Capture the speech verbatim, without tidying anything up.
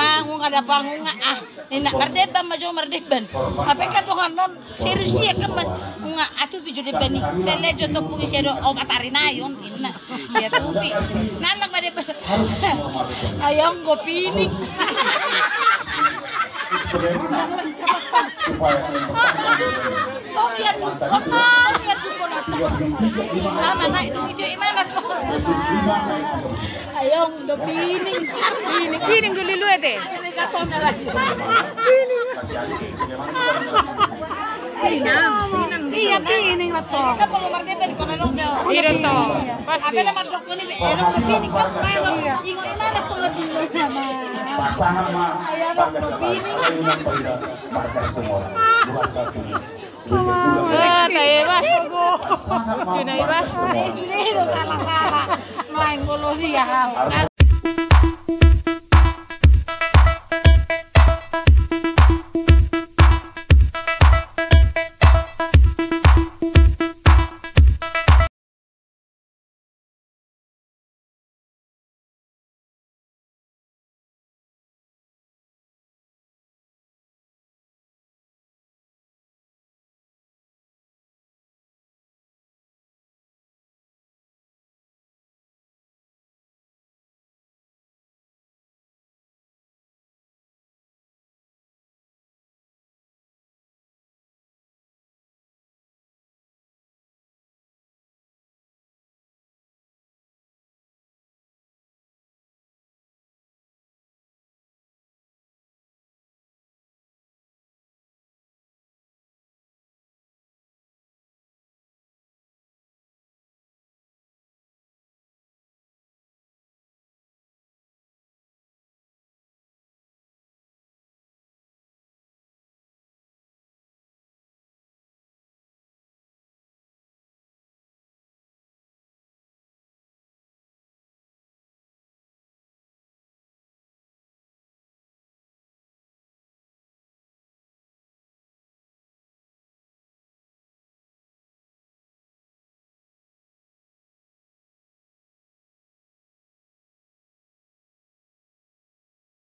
Mangunga da pangunga, ah. Ninna, mardemban ma jo, mardemban. Hape kan dongan on serius ia kan, ma. Nunga atupi jo demban i. Pele jo topung i, sia do opat ari nai on, ninna. Diatupi. Nallang ma demban. Ayong, go pining. Toh, ia tu, kota, ia tu, kota. Ama naik dulu, itu imana tu. Ayong, do pining. Pining, pining dulu lu ete. Pining. Pining. Iya, pining lah, toh. Kan kalau marga beri kau nang dia. Iya, toh. Pasti. Apa nama dokter ini? Elok pining kan, elok. Ingo imana tu, nggak dulu nama. Pasangan mah. Ayong, do pining. Ah, tai bah. Cina bah. Eh, sudah itu salah-salah. Main bola dia.